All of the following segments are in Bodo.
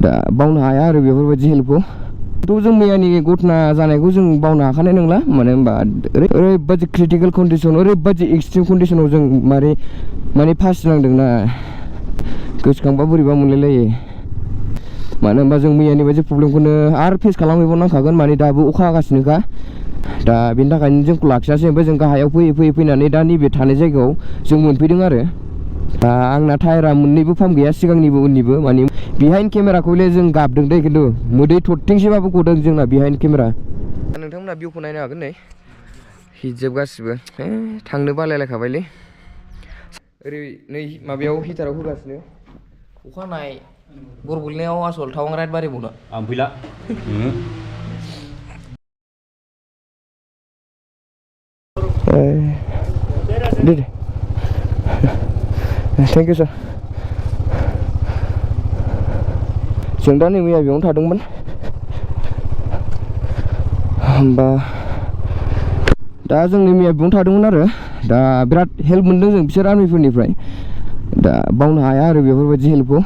दा बावनो हाया आरो बेफोरबायदि हेल्पखौ थ' जों मैयानि घटना जानायखौ जों बावनो हाखानाय नंला मानो होनबा ओरैबायदि क्रिटिकेल कन्डिसन ओरैबायदि एक्सट्रिम कन्डिसनाव जों माने फासिनांदोंना गोसोखांबा बोरैबा मोनलायलायो मानो होनबा जों मैयानि बायदि प्रब्लेमखौनो आरो फेस खालामहैबावनांखागोन माने दाबो अखा हागासिनोखा दा बेनि थाखायनो जोंखौ लाखियासै ओमफ्राय जों गाहायाव फैयै फैनानै दा नैबे थानाय जायगायाव जों मोनफैदों आरो दा आंना टायारा मोननैबो पाम्प गैया सिगांनिबो उननिबो माने बिहाइन्ड केमेराखौले जों गाबदों दै खिन्थु मोदै थरथिंसेबाबो गदों जोंना बिहाइन्ड केमेरा नोंथांमोना भिउखौ नायनो हागोन नै हिटजोब गासिबो थांनो बालायलायखाबायलै ओरै नै माबायाव हिटाराव होगासिनो अखा हानाय बर' गोलैनायाव आसल टावां राइड बारायबावनो आं फैला दे थेंक इउ सार जों दा नै मैया बेयावनो थादोंमोन होमबा दा जों नै मैया बेयावनो थादोंमोन आरो दा बिराद हेल्प मोनदों जों बिसोर आर्मिफोरनिफ्राय दा बावनो हाया आरो बेफोरबायदि हेल्पखौ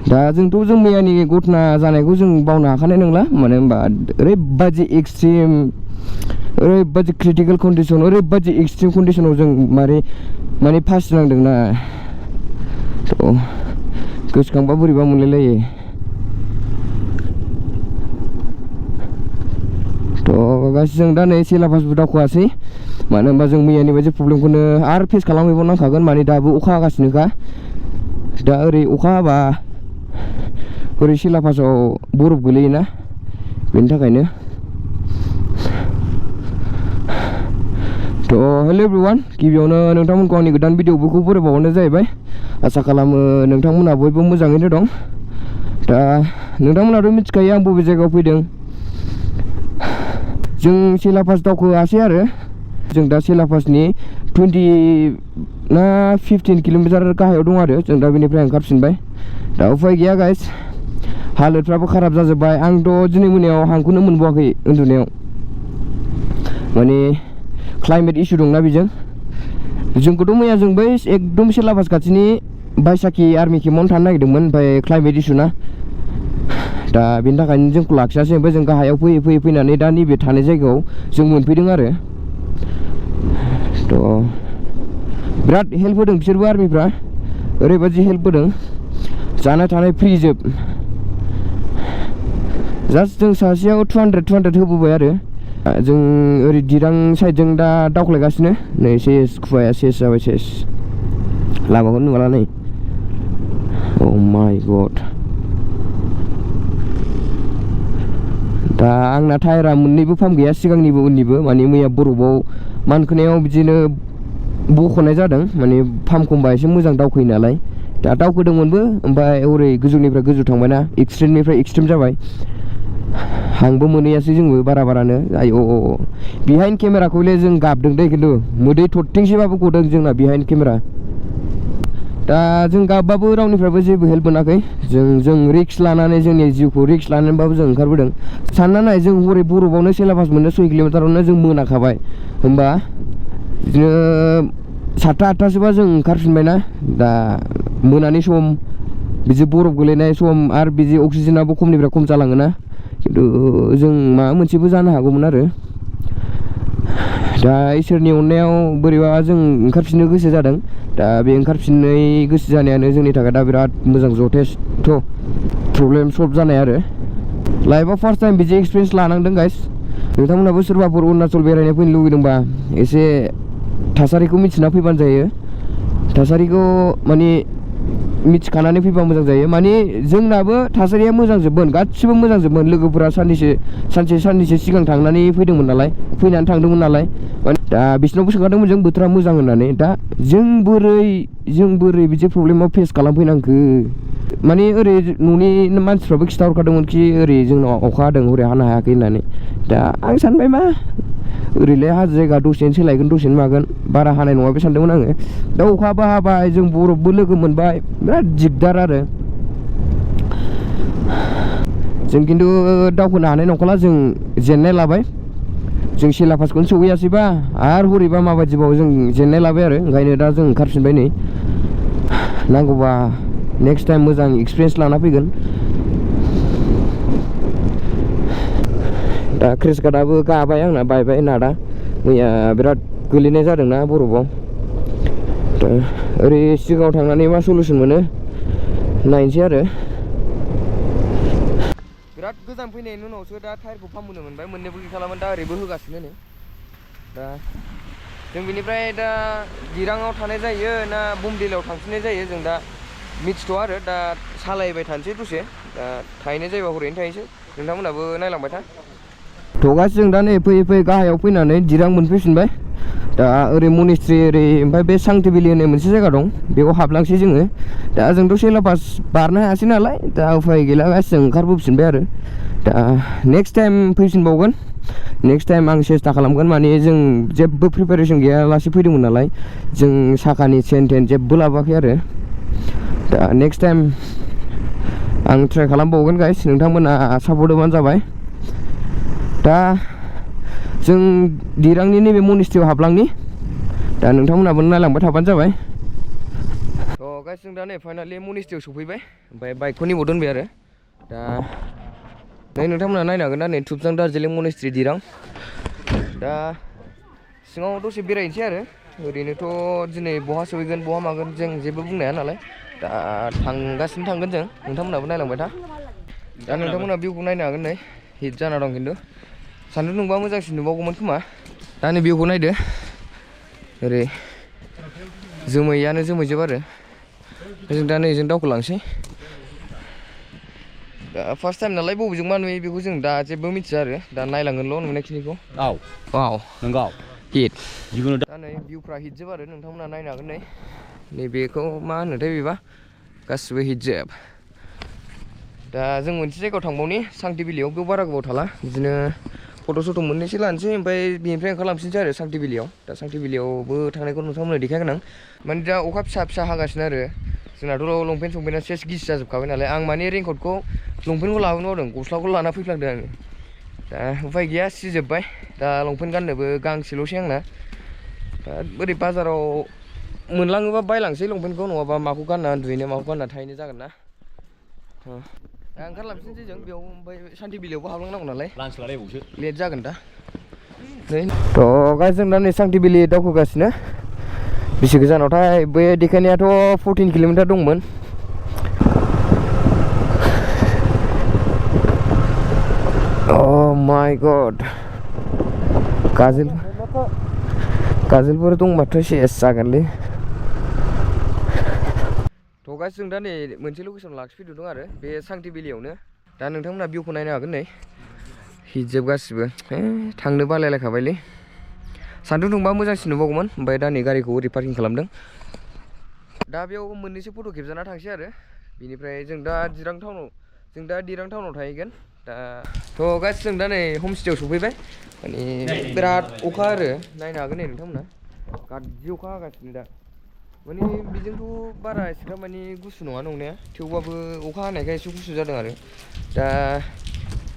दा जों मैयानि घटना जानायखौ जों बावनो हाखानाय नंला मानो होनबा ओरैबायदि एक्सट्रिम ओरैबायदि क्रिटिकेल कन्डिसन ओरैबायदि एक्सट्रिम कन्डिसनाव जों माने फासिनांदोंना थ' गोसोखांबा बोरैबा मोनलायलायो थ' गासै जों दा नै सिलाबासबो दावखोआसै मानो होनबा जों मैयानि बायदि प्रब्लेमखौनो आरो फेस खालामहैबावनांखागोन माने दाबो अखा हागासिनोखा दा ओरै अखा हाबा ओरै सिलाबासाव बरफ गोलैयोना बेनि थाखायनो थ' हेल' एभ्रिवान गिबियावनो नोंथांमोनखौ आंनि गोदान भिडिअ'खौ बरायबावनाय जाहैबाय आसा खालामो नोंथांमोनहा बयबो मोजाङैनो दं दा नोंथांमोनाथ' मिथिखायो आं बबे जायगायाव फैदों जों सिलाबास दावखोआसै आरो जों दा सिलाबासनि 20 ना 15 किल'मिटार गाहायाव दं आरो जों दा बेनिफ्राय ओंखारफिनबाय दा उफाय गैया गाइस हालोदफ्राबो खाराब जाजोब्बाय आंथ' दिनै मोनायाव हांखौनो मोनबावाखै उन्दुनायाव माने क्लाइमेट इसु दंना बेजों जोंखौथ' मैया जों बै एकदम सिलाबास खाथिनि बायसाखि आर्मि केम्पआवनो थानो नागिरदोंमोन ओमफ्राय क्लाइमेट इसु ना दा बेनि थाखायनो जोंखौ लाखियासै ओमफ्राय जों गाहायाव फैनानै दा नैबे थानाय जायगायाव जों मोनफैदों आरो थ' बिराद हेल्प होदों बिसोरबो आर्मिफ्रा ओरैबायदि हेल्प होदों जानाय थानाय फ्रि जोब जास्ट जों सासेयाव 200 होबोबाय आरो जों ओरै दिरां साइडजों दा दावख्लायगासिनो नै सेस खुवाया सेस जाबाय सेस लामाखौ नुला नै अ माय गड दा आंना टायारा मोननैबो पाम्प गैया सिगांनिबो उननिबो माने मैया बरफआव मानखोनायाव बिदिनो बख'नाय जादों माने पाम्प खमबा एसे मोजां दावखोयो नालाय दा दावखोदोंमोनबो ओमफ्राय हरै गोजौनिफ्राय गोजौ थांबायना एक्सट्रिमनिफ्राय एक्सट्रिम जाबाय हांबो मोनहैयासै जोंबो बारानो आय' बिहाइन्ड केमेराखौले जों गाबदों दै खिन्थु मोदै थरथिंसेबाबो गदों जोंना बिहाइन्ड केमेरा दा जों गाबबाबो रावनिफ्रायबो जेबो हेल्प मोनाखै जों रिक्स लानानै जोंनि जिउखौ रिक्स लानानैबाबो जों ओंखारबोदों सानना नाय जों हरै बरफआवनो सिलाबास मोननो 6 किल'मिटारावनो जों मोनाखाबाय होमबा बिदिनो 7टा 8टासोबा जों ओंखारफिनबायना दा मोनानि सम बिदि बरफ गोलैनाय सम आरो बिदि अक्सिजेनाबो खमनिफ्राय खम जालाङोना खिन्थु जों माबा मोनसेबो जानो हागौमोन आरो दा इसोरनि अननायाव बोरैबा जों ओंखारफिननो गोसो जादों दा बे ओंखारफिननाय गोसो जानायानो जोंनि थाखाय दा बिराद मोजां जथेस्थ' प्रब्लेम सल्भ जानाय आरो लाइफआव फार्स्ट टाइम बिदि एक्सपिरियेन्स लानांदों गाइस नोंथांमोनहाबो सोरबाफोर अरुणाचल बेरायनो फैनो लुगैदोंबा एसे थासारिखौ मिथिना फैबानो जायो थासारिखौ माने मिथिखानानै फैबा मोजां जायो माने जोंनाबो थासारिया मोजांजोबमोन गासिबो मोजांजोबमोन लोगोफोरा साननैसो सिगां थांनानै फैदोंमोन नालाय फैनानै थांदोंमोन नालाय दा बिसिनावबो सोंखादोंमोन जों बोथोरा मोजां होननानै दा जों बोरै बिदि प्रब्लेमाव फेस खालामफैनांखो माने ओरै न'नि मानसिफ्राबो खिन्थाहरखादोंमोन कि ओरै जोंनाव अखा हादों हरै हानो हायाखै होननानै दा आं सानबाय मा ओरैलाय हाजो जायगा दसेनो सोलायगोन दसेनो मागोन बारा हानाय नङा बे सानदोंमोन आङो दा अखाबो हाबाय जों बरफबो लोगो मोनबाय बिराद दिगदार आरो जों खिन्थु दावखोनो हानाय नंखाला जों जेननाय लाबाय जों सिलाबासखौनो सौहैयासैबा आरो हरैबा माबायदिबाव जों जेननाय लाबाय आरो ओंखायनो दा जों ओंखारफिनबाय नै नांगौबा नेक्स्ट टाइम मोजां एक्सपिरियेन्स लाना फैगोन दा क्रेस कार्डआबो गाबाय आंना बायबाय नादा मैया बिराद गोलैनाय जादोंना बरफआव ओरै सिगाङाव थांनानै मा सलुसन मोनो नायनोसै आरो बिराद गोजान फैनायनि उनावसो दा टायारखौ फाहामनो मोनबाय मोननैबो गैखालामोन दा ओरैबो होगासिनो नै दा जों बिनिफ्राय दा दिराङाव थानाय जायो ना बुमदिलायाव थांफिननाय जायो जों दा मिथिथ'आ आरो दा सालायबाय थानोसै दसे दा थाहैनाय जायोबा हरैनो थाहैनोसै नोंथांमोनहाबो नायलांबाय था थगासि जों दा नै फैयै फैयै गाहायाव फैनानै दिरां मोनफैफिनबाय दा ओरै मनेस्ट्रि ओरै ओमफ्राय बे सांटिभेलि होननाय मोनसे जायगा दं बेयाव हाबलांसै जोङो दा जोंथ' सेलापास बारनो हायासै नालाय दा उफाय गैला गासिबो ओंखारबोफिनबाय आरो दा नेक्स्ट टाइम फैफिनबावगोन नेक्स्ट टाइम आं सेस्था खालामगोन माने जों जेबो प्रिपारेसन गैयालासे फैदोंमोन नालाय जों साखानि चेन टेन जेबो लाबोआखै आरो दा नेक्स्ट टाइम आं ट्राइ खालामबावगोन गाइस नोंथांमोना सापर्ट होबानो जाबाय दा जों दिरांनि नैबे मनेस्ट्रियाव हाबलांनि दा नोंथांमोनाबो नायलांबाय थाबानो जाबाय गाइस जों दा नै फाइनालि मनेस्ट्रियाव सफैबाय ओमफ्राय बाइकखौ नेबाव दोनबाय आरो दा नै नोंथांमोना नायनो हागोन दा नै थुबजां दार्जिलिं मनेस्ट्रि दिरां दा सिङाव दसे बेरायनोसै आरो ओरैनोथ' दिनै बहा सहैगोन बहा मागोन जों जेबो बुंनो हाया नालाय दा थांगासिनो थांगोन जों नोंथांमोनाबो नायलांबाय था दा नोंथांमोना भिउखौ नायनो हागोन नै हिट जाना दं खिन्थु सान्दुं दुंबा मोजांसिन नुबावगौमोन खोमा दा नै भिउखौ नायदो ओरै जोमैयानो जोमैजोब आरो जों दा नै जों दावखोलांसै दा फार्स्ट टाइम नालाय बबेजों मा नुयो बेखौ जों दा जेबो मिथिया आरो दा नायलांगोनल' नुनायखिनिखौ नंगौ हिट दा नै भिउफ्रा हिटजोब आरो नोंथांमोना नायनो हागोन नै नैबेखौ मा होनोथाय बेबा गासिबो हिटजोब दा जों मोनसे जायगायाव थांबावनि सांटिभेलियाव बेयाव बारा गोबाव थाला बिदिनो फट' सथ' मोननैसो लानोसै ओमफ्राय बेनिफ्राय ओंखारलांफिनसै आरो सांटिभेलियाव दा सांटिभेलियावबो थांनायखौ नोंथांमोननो देखायगोन आं माने दा अखा फिसा फिसा हागासिनो आरो जोंनाथ' लंपेन्ट संपेन्टआ सेस गिसि जाजोबखाबाय नालाय आं माने रेइनकटखौ लंपेन्टखौ लाबोनो बावदों गस्लाखौ लाना फैफ्लांदों आङो दा उफाय गैया सिजोब्बाय दा लंपेन्ट गाननोबो गांसेल'सै आंना दा ओरै बाजाराव मोनलाङोबा बायलांसै लंपेन्टखौ नङाबा माखौ गानना उन्दुहैनो माखौ गानना थाहैनो जागोन ना दा ओंखारलांफिनसै जों बेयाव ओमफ्राय सांटिभेलियावबो हाबलांनांगौ नालाय लान्च लालायबावसो लेट जागोन दा थ' गाइस जों दा नै सांटिभेलि दावखोगासिनो बेसे गोजानावथाय बे देखायनायाथ' 14 किल'मिटार दंमोन माय गड गाजोलफोर दंबाथ' सेस जागोनलै थ' गाइस जों दा नै मोनसे लकेसन लाखिफैदों आरो बे सांटिभेलियावनो दा नोंथांमोना भिउखौ नायनो हागोन नै हिटजोब गासिबो थांनो बालायलायखाबायलै सान्दुं दुंबा मोजांसिन नुबावगौमोन ओमफ्राय दा नै गारिखौ ओरै पार्किं खालामदों दा बेयाव मोननैसो फट' खेबजाना थांसै आरो बिनिफ्राय जों दा दिरां टाउनाव थाहैगोन दा थ' गाइस जों दा नै हमस्टेयाव सफैबाय माने बिराद अखा आरो नायनो हागोन नै नोंथांमोना गाज्रि अखा हागासिनो दा माने बेजोंथ' बारा एसेग्राब माने गुसु नङा नंनाया थेवबाबो अखा हानायखाय एसे गुसु जादों आरो दा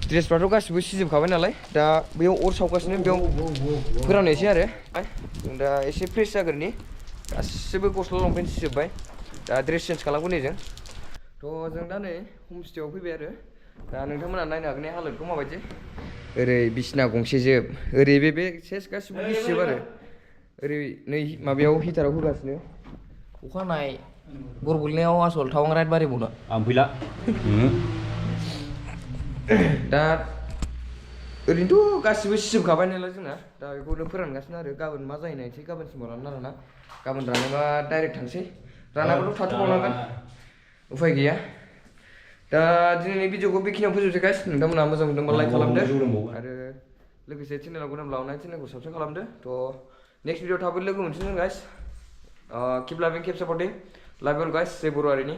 ड्रेसफ्राथ' गासिबो सिजोबखाबाय नालाय दा बेयाव अर सावगासिनो बेयाव फोराननोसै आरो जों दा एसे फ्रेस जाग्रोनि गासिबो गस्ला लंपेन्ट सिजोब्बाय दा ड्रेस चेन्ज खालामगोन नै जों थ' जों दा नै हमस्टेयाव फैबाय आरो दा नोंथांमोना नायनो हागोन नै हालोदखौ माबायदि ओरै बिसिना गंसे जोब ओरै बे सेस गासिबो गिसिजोब आरो ओरै नै माबायाव हिटाराव होगासिनो अखा हानाय बर' गोलैनायाव आसल टावां राइड बारायबावनो आं फैला दा ओरैनोथ' गासिबो सिजोबखाबाय नालाय जोंना दा बेखौनो फोरानगासिनो आरो गाबोन मा जायो नायनोसै गाबोनसिमाव रानना राना गाबोन रानोबा डाइरेक्ट थांसै रानाबाथ' थाथ'बावनांगोन उफाय गैया दा दिनैनि भिडिअखौ बेखिनियाव फोजोबसै गाइस नोंथांमोना मोजां मोनदोंबा लाइक खालामदो आरो लोगोसे चेनेलाव गोदान लावनाय चेनेलखौ साबस्क्राइब खालामदो थ' नेक्स्ट भिडिअ थाबै लोगो मोनसिगोन गाइस किप लाभिं किप सापर्टिं लाभ इउ गाइस जय बर' हारिनि